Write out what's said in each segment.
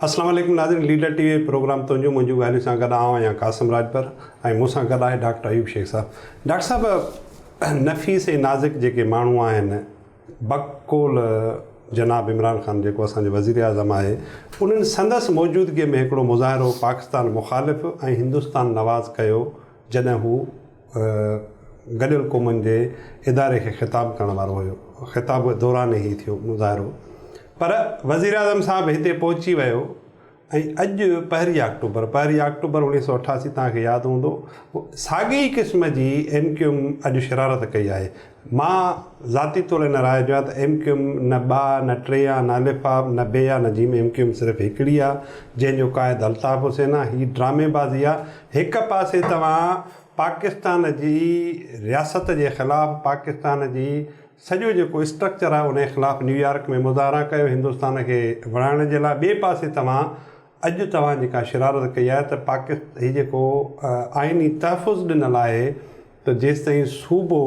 اسلام عليڪم ناظرين ليڊر ٽي وي پروگرام تنهنجون منهنجون ڳالهيون سان گڏ آئون آهيان قاسم راڄپر ۽ مون سان گڏ آهي ڊاڪٽر ايوب شيخ صاحب. ڊاڪٽر صاحب نفيس ۽ نازڪ جيڪي ماڻهو آهن بقول جناب عمران خان جيڪو اسان جو وزير اعظم آهي انهن سندس موجودگي ۾ هڪڙو مظاهرو پاڪستان مخالف ۽ هندستان نواز ڪيو جڏهن هو گڏيل قومن جي اداري کي خطاب ڪرڻ وارو هيو خطاب دوران هي ٿيو مظاهرو پر وزيراعظم صاحب هتي پهچي ويو ۽ اڄ پهرين آڪٽوبر پهرين آڪٽوبر اوڻيهه سو اٺاسي توهان کي ياد هوندو ساڳي ئي قسم جي ايم ڪيو ايم اڄ شرارت ڪئي آهي مان ذاتي طور ان راء جو آهيان ته ايم ڪيو ايم نه ٻه آ نه ٽي آ نه الف آ نه بي آ نه جيم ايم ڪيو ايم صرف هڪڙي آ جنهن جو قائد الطاف حسين آ هي ڊرامي بازي آ هڪ پاسي توهان پاڪستان جي رياست جي خلاف پاڪستان جي سڄو جيڪو اسٽرڪچر آهي ان جي خلاف نيويارڪ ۾ مظاهرا ڪيو هندستان کي وڙهائڻ جي لاء ٻئي پاسي توهان اڄ توهان جيڪا شرارت ڪئي آهي ته پاڪست هي جيڪو آئيني تحفظ ڏنل آهي ته جيستائين صوبو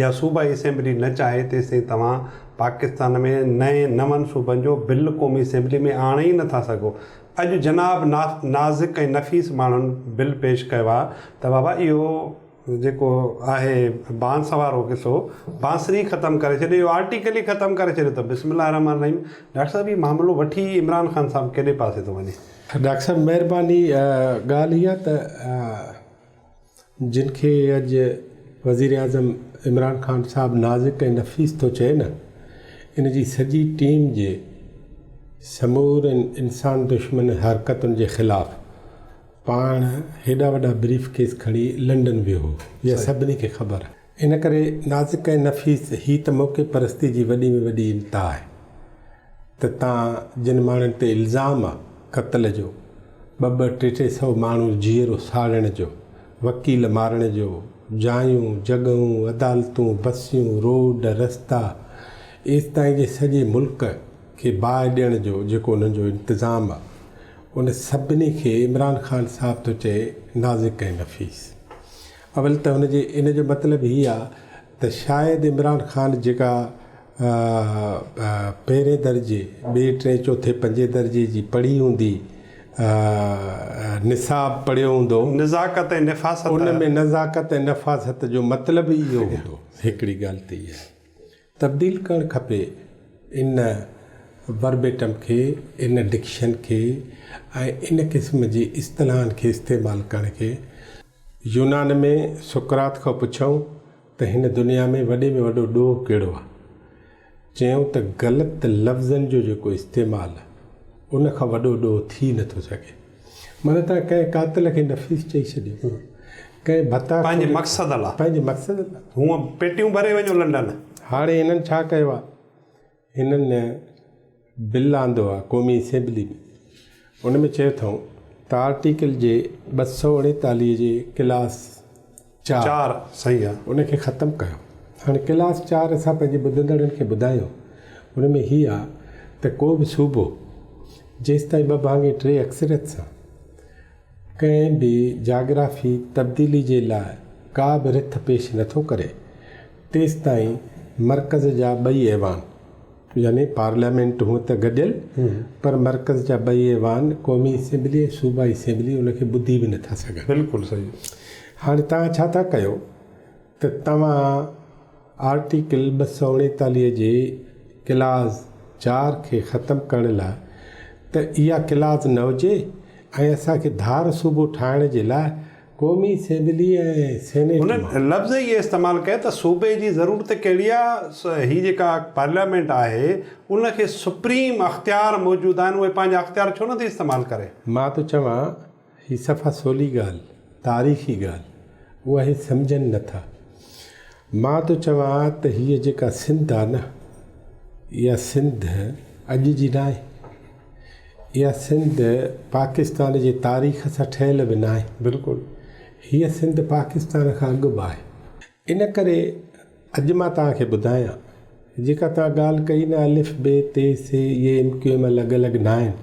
يا صوبائي اسيمبلي نه چاهي تيستائين توهان پاڪستان ۾ نئين نون صوبن جو بل قومي اسيمبلي ۾ آڻي ئي نٿا سگهو. اڄ جناب نازڪ ۽ نفيس ماڻهن بل پيش ڪيو آهي ته بابا اهو جيڪو آهي بانس وارو قصو بانسري ختم ڪري ڇڏيو اهو آرٽيڪل ئي ختم ڪري ڇڏيو ته بسم الله الرحمٰن الرحيم ڊاڪٽر صاحب هي معاملو وٺي عمران خان صاحب ڪيڏي پاسي ٿو وڃي. ڊاڪٽر صاحب مهرباني ڳالهه اها ته جن کي اڄ وزيراعظم عمران خان صاحب نازڪ ۽ نفيس ٿو چئي نه ان جي سڄي ٽيم جي سمورين انسان دشمن حرڪتن جي خلاف پاڻ هيڏا وڏا بريف ڪيس کڻي لنڊن ويو هو اها سڀني کي خبر آهي. ان ڪري نازڪ ۽ نفيس هي ته موقعي پرستي جي وڏي ۾ وڏي انتها آهي ته تان جن ماڻهن تي الزام آ قتل جو، ٻه ٻه ٽي ٽي سئو ماڻهو جيئرو ساڙڻ جو، وڪيل مارڻ جو، جايون، جڳهون، عدالتون، بسيون، روڊ، رستا، ايستائين جي سڄي ملڪ کي باهه ڏيڻ جو جيڪو انهن جو انتظام آ ان سڀني کي عمران خان صاحب ٿو چئي نازڪ ۽ نفيس. اول ته هن جي ان جو مطلب هي آ ته شايد عمران خان جيڪا پهرين درجي، ٻئي، ٽئين، چوٿين، پنجين درجي جي پڙهي هوندي، نصاب پڙهيو هوندو. نزاڪت ۽ نفاست. ان ۾ نزاڪت ۽ نفاست جو مطلب ئي اهو هوندو. هڪڙي ڳالهه ته اها آهي. تبديل ڪرڻ کپي ان وربيٽم کي، ان ڊڪشن کي ۽ ان قسم جي اصطلاحن کي استعمال ڪرڻ کي. يونان ۾ سقراط کان پڇيائون ته هن دنيا ۾ وڏي ۾ وڏو ڏوهه ڪهڙو آهي؟ چيائون ته غلط لفظن جو جيڪو استعمال آهي، ان کان وڏو ڏوهه ٿي نه ٿو سگهي. معنيٰ توهان ڪنهن قاتل کي نفيس چئي ڇڏيو، ڪنهن ڀتا خور پنهنجي مقصد لاء. پنهنجي مقصد لاء. هونء پيٽيون ڀري وڃو لنڊن. هاڻي هنن ڇا ڪيو آهي؟ هنن بل آندو آهي قومي اسيمبلي ۾، ان ۾ چيو اٿئون ته آرٽيڪل جي 239 جي ڪلاس چار چار صحيح آ. ان کي ختم ڪيو. هاڻي ڪلاس چار اسان پنهنجي ٻڌندڙن کي ٻڌايون ان ۾ هي آ ته ڪو به صوبو جيستائين ٻه ڀاڱي ٽي اڪثريت سان ڪنهن به جاگرافي تبديلي جي لاء ڪا به رٿ پيش نٿو ڪري تيستائين مرڪز جا ٻئي ايوان يعني پارليامينٽ هونء ته گڏيل پر مرڪز جا ٻئي ايوان قومي اسيمبلي ۽ صوبائي اسيمبلي ان کي ٻڌي به نٿا سگهن. بلڪل صحيح. هاڻي توهان ڇا ٿا ڪيو ته توهان آرٽيڪل 239 جي ڪلاز چار کي ختم ڪرڻ لاء ته اها ڪلاز نه هجي ۽ اسان کي ڌار صوبو ٺاهڻ جي لاء قومي اسيمبلي ۽ سينيٽ مان. هن لفظ ئي اهي استعمال ڪيا ته صوبي جي ضرورت ڪهڙي آ، هي جيڪا پارليامينٽ آهي ان کي سپريم اختيار موجود آهن اهي پنهنجا اختيار ڇو نٿي استعمال ڪري. مان ٿو چوان هي صفا سولي ڳالهه، تاريخي ڳالهه، اها هي سمجهن نه ٿا. مان ٿو چوان ته هيء جيڪا سنڌ آ نه، اها سنڌ اڄ جي ناهي. اها سنڌ پاڪستان جي تاريخ سان ٺهيل به ناهي. بلڪل. هيء سنڌ پاڪستان کان اڳ به آهي. ان ڪري اڄ مان توهان کي ٻڌايان، جيڪا توهان ڳالهه ڪئي نه الف، بي، ت، س، اهي ايم ڪيو ايم الڳ الڳ ناهن.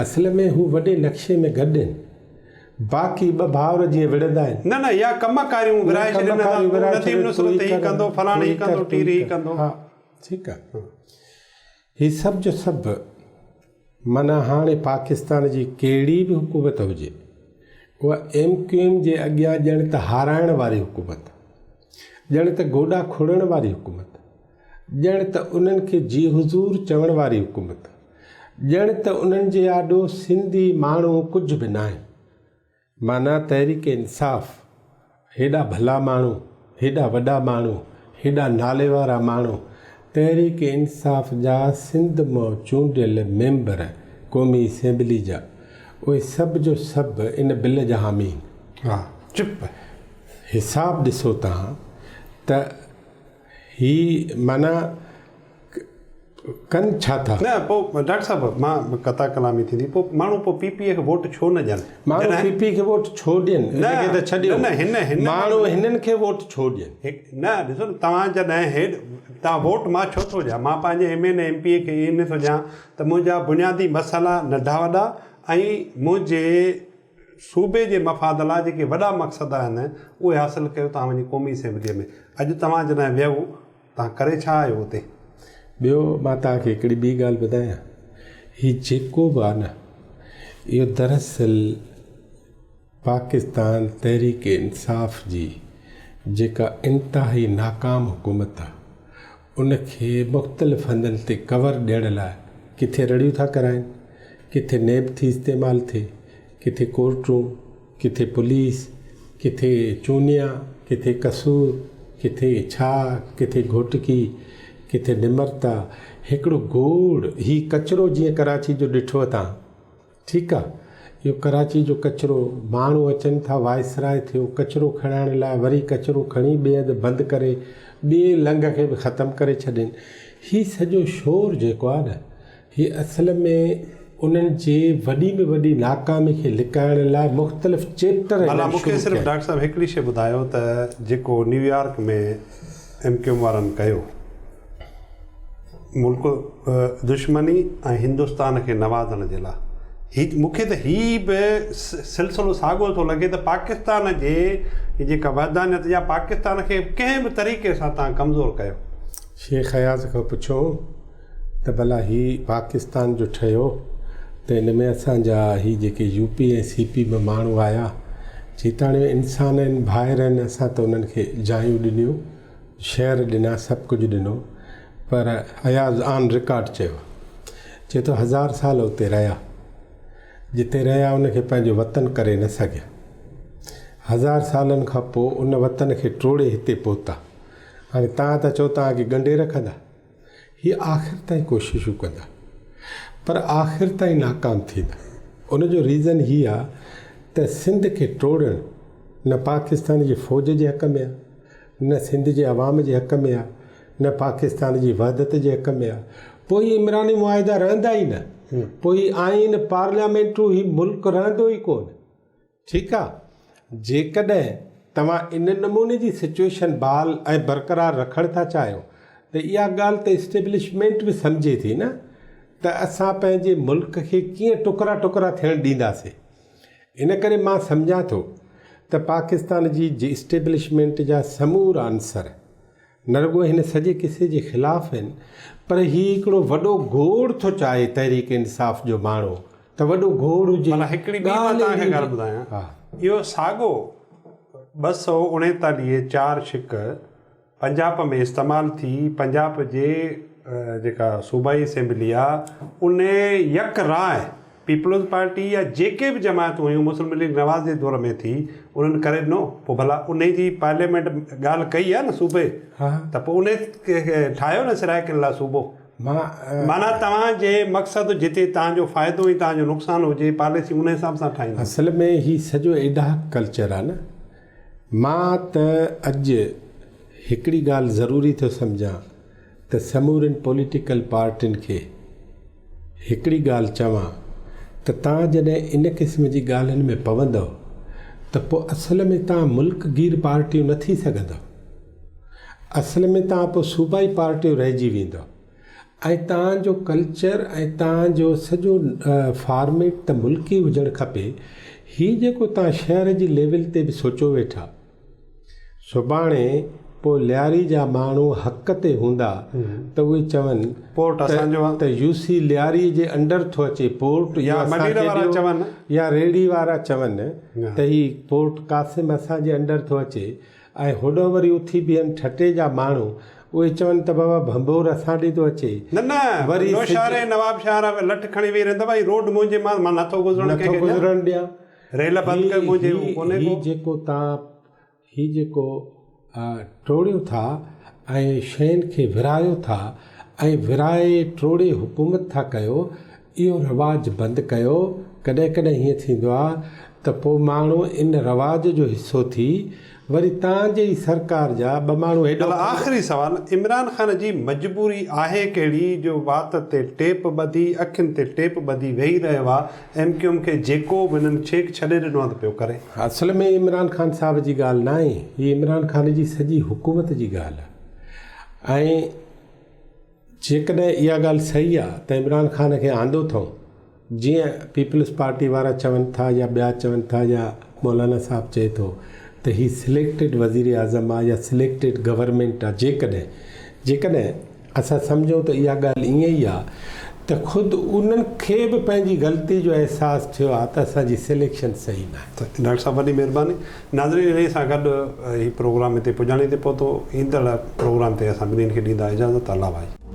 اصل ۾ هو وڏي نقشي ۾ گڏ آهن. باقي ٻه ڀائر جيئن وڙهندا آهن. نه نه يا ڪم ڪاريون ورهائي ڇڏين ها، تون نديم نصرت هي ڪندو، فلاڻي هي ڪندو، ٽير هي ڪندو. ها ٺيڪ آهي. هي سڀ جو سڀ. معنيٰ هاڻي پاڪستان جي ڪهڙي به حڪومت هجي اها ايم ڪيو ايم جي اڳيان ڄڻ ته هارائڻ واري حڪومت، ڄڻ ته گوڏا کوڙڻ واري حڪومت، ڄڻ ته انهن کي جي حضور چوڻ واري حڪومت، ڄڻ ته انهن جي آڏو سنڌي ماڻهو ڪجهه به ناهن. معنيٰ تحريڪ انصاف هيڏا ڀلا ماڻهو، هيڏا وڏا ماڻهو، هيڏا نالي وارا ماڻهو، تحريڪ انصاف جا سنڌ مان چونڊيل ميمبر قومي اسيمبلي جا، اهي سڀ جو سڀ ان بل جا حامي آهن. ها چپ. حساب ڏسو تهان ته هي معنيٰ ڪن ڇا ٿا؟ نه پوء ڊاڪٽر صاحب مان قطع ڪلامي ٿيندي پوء ماڻهو پوء پي پي کي ووٽ ڇو نه ڏين؟ ماڻهو پي پي کي ووٽ ڇو ڏين؟ ان کي ته ڇڏيو نه هن هن ماڻهو هنن کي ووٽ ڇو ڏين؟ نه ڏسو نه توهان جڏهن هيڏ توهان ووٽ مان ڇو ٿو ڏيان مان پنهنجي ايم اين اي ايم پي اي کي ائين ٿو ڏيان ته منهنجا بنيادي مسئلا ننڍا وڏا ۽ منهنجي صوبي جي مفاد لاء جيڪي وڏا مقصد آهن اهي حاصل ڪيو توهان وڃي قومي اسيمبليء ۾ اڄ توهان جڏهن ويو توهان ڪري ڇا آيو اتي؟ ٻيو مان توهان کي هڪڙي ٻي ڳالهه ٻڌايان هي جيڪو به آهي نه اهو دراصل پاڪستان تحريڪ انصاف جي جيڪا انتهائي ناڪام حڪومت آهي ان کي مختلف هنڌن تي ڪور ڏيڻ لاء ڪٿي رڙيون ٿا ڪرائين، ڪٿي نيب ٿي استعمال ٿئي، ڪٿي ڪورٽون، ڪٿي پوليس، ڪٿي چونيا، ڪٿي قصور، ڪٿي ڇا، ڪٿي گهوٽڪي، ڪٿي نمرتا، هڪڙو گوڙ، هي ڪچرو جيئن ڪراچي جو ڏٺو اٿان. ٺيڪ آ اهو ڪراچي جو ڪچرو ماڻهو اچن ٿا وائسراء ٿيو ڪچرو کڻائڻ لاء وري ڪچرو کڻي ٻئي هنڌ بند ڪري ٻئي لنگهه کي به ختم ڪري ڇڏين هي سڄو شور جيڪو آ نه هي اصل ۾ انهن جي وڏي ۾ وڏي ناڪامي کي لڪائڻ لاء مختلف چيپٽر ڀلا هنن مون کي شروع صرف ڪيا آهن. ڊاڪٽر صاحب هڪڙي شي ٻڌايو ته جيڪو نيويارڪ ۾ ايم ڪيو ايم وارن ڪيو ملڪ دشمني ۽ هندستان کي نوازڻ جي لاء هي مون کي ته هي به سلسلو ساڳو ٿو لڳي ته پاڪستان جي جيڪا وحدانيت يا پاڪستان کي ڪنهن به طريقي سان تان ڪمزور ڪيو. شيخ اياز کان پڇو ته ڀلا هي پاڪستان جو ٺهيو ته ان ۾ اسان جا هي جيڪي يو پي ۽ سي پي ۾ ماڻهو آيا جيتاڻي انسان آهن ڀائر آهن اسان ته انهن کي جايون ڏنيون شعر ڏنا سڀ ڪجهه ڏنو پر اياز آن رڪارڊ چيو چي ٿو هزار سال اتي رهيا جتي رهيا ان کي پنهنجو وطن ڪري نه سگهيا هزار سالن کان پوء ان وطن کي ٽوڙي هتي پهتا هاڻي توهان ٿا چئو توهان کي ڳنڍي رکندا هي آخر تائين ڪوششون ڪندا پر آخر تائين ناڪام ٿيندا ان جو ريزن هي آ ته سنڌ کي ٽوڙڻ نه پاڪستان جي فوج جي حق ۾ آ نه سنڌ جي عوام جي حق ۾ آ نه پاڪستان جي وحدت جي حق ۾ آ پوء هي عمراني معاهدا رهندا ئي نه پوء هي آئين پارليامينٽون هي ملڪ رهندو ئي ڪون ٺيڪ آ جيڪڏهن توهان ان نموني جي سچوئيشن بحال ۽ برقرار رکڻ ٿا چاهيو ته اها ڳالهه ته اسٽيبلشمينٽ به سمجهي ٿي نه ته اسان پنهنجي ملڪ کي ڪيئن ٽڪرا ٽڪرا ٿيڻ ڏينداسين. ان ڪري مان سمجهان ٿو ته پاڪستان جي اسٽيبلشمينٽ جا سمورا عنصر نه رڳو هن سڄي قصي جي خلاف آهن پر هي هڪڙو وڏو گوڙ ٿو چاهي تحريڪ انصاف جو ماڻهو ته وڏو گوڙ هجي معنيٰ هڪڙي ٻي مان ڳالهه توهان کي اهڙي ڳالهه هجي ٻڌايان ها. اهو ساڳو 239 چار شق پنجاب ۾ استعمال ٿي پنجاب جي جيڪا صوبائي اسيمبلي آ ان يڪ راء پيپلز پارٽي يا جيڪي به جماعتون هيون مسلم ليگ نواز جي دور ۾ ٿي انهن ڪري ڏنو پوء ڀلا انهي جي پارليامينٽ ڳالهه ڪئي آ نه صوبي ته پوء انهي ٺاهيو نه سرائيڪين لاء صوبو معنيٰ توهان جي مقصد جتي توهان جو فائدو ۽ توهان جو نقصان هجي پاليسي انهي حساب سان ٺاهيندا. اصل ۾ هي سڄو ايڊهاڪ ڪلچر آ نه مان ته اڄ هڪڙي ڳالهه ضروري ٿو سمجهان ته سمورين پوليٽيڪل پارٽين کي هڪڙي ڳالهه چوان ته توهان جڏهن ان قسم جي ڳالهين ۾ پوندؤ ته پوء اصل ۾ توهان ملڪ گير پارٽيون نه ٿي سگهندؤ. اصل ۾ توهان پوء صوبائي پارٽيون رهجي ويندؤ ۽ توهان جو ڪلچر ۽ توهان جو سڄو فارميٽ ته ملڪي هجڻ کپي. هي جيڪو توهان شهر جي ليول تي به سوچو ويٺا. سڀاڻي پوء لياري جا ماڻهو حق تي هوندا ته اهي چون پورٽ اسان جو آ. ته يو سي لياري جي انڊر ٿو اچي پورٽ يا اهو اسان ملير کي وارا ڏيو چون. يا ريڙهي وارا چون ته هي پورٽ قاسم اسان جي انڊر ٿو اچي ۽ هوڏانهن وري اٿي بيهن ٺٽي جا ماڻهو اهي چون ته بابا ڀنڀور اسان ڏي ٿو اچي نه نه وري سج نوشهري نواب شاهه وارا لٺ کڻي ويهي رهن ته ڀائي روڊ منهنجي مان مان نٿو گذرڻ نٿو ڪنهن کي ڏيان گذرڻ ڏيان. ريل بند هي ڪر منهنجي هي ڪونهي هي ڪو. جيڪو تان هي جيڪو ٽوڙيو ٿا ۽ شين کي ورهايو ٿا ۽ ورهائي ٽوڙي حڪومت ٿا ڪيو اهو رواج بند ڪيو ڪڏهن ڪڏهن هيئن ٿيندو آ ته پو ماڻهو ان رواج جو حصو ٿي وري تان جي ئي سرڪار جا ٻه ماڻهو هيڏو هل آخري سوال عمران خان جي مجبوري آهي ڪهڙي جو وات تي ٽيپ ٻڌي اکين تي ٽيپ ٻڌي ويهي رهيو آ ايم ڪيو ايم کي جيڪو به هنن ڇيڪ ڇڏي ڏنو آ ته پيو ڪري. اصل ۾ عمران خان صاحب جي ڳالهه ناهي هي عمران خان جي سڄي حڪومت جي ڳالهه آ ۽ جيڪڏهن اها ڳالهه صحيح آ ته عمران خان کي آندو اٿئون جيئن پيپلز پارٽي وارا چون ٿا يا ٻيا چون ٿا يا مولانا صاحب چئي ٿو ته هي سليڪٽيڊ وزيراعظم آ يا سليڪٽيڊ گورنمينٽ آ جيڪڏهن جيڪڏهن اسان سمجهون ته اها ڳالهه ائين ئي آ ته خود انهن کي به پنهنجي غلطي جو احساس ٿيو آ ته اسان جي سليڪشن صحيح ناهي. ڊاڪٽر صاحب وڏي مهرباني. ناظرين انهي سان گڏ هي پروگرام هتي پڄاڻي تي پهتو. ايندڙ پروگرام تي اسان ٻنهين کي ڏيندا اجازت الله ڀائي.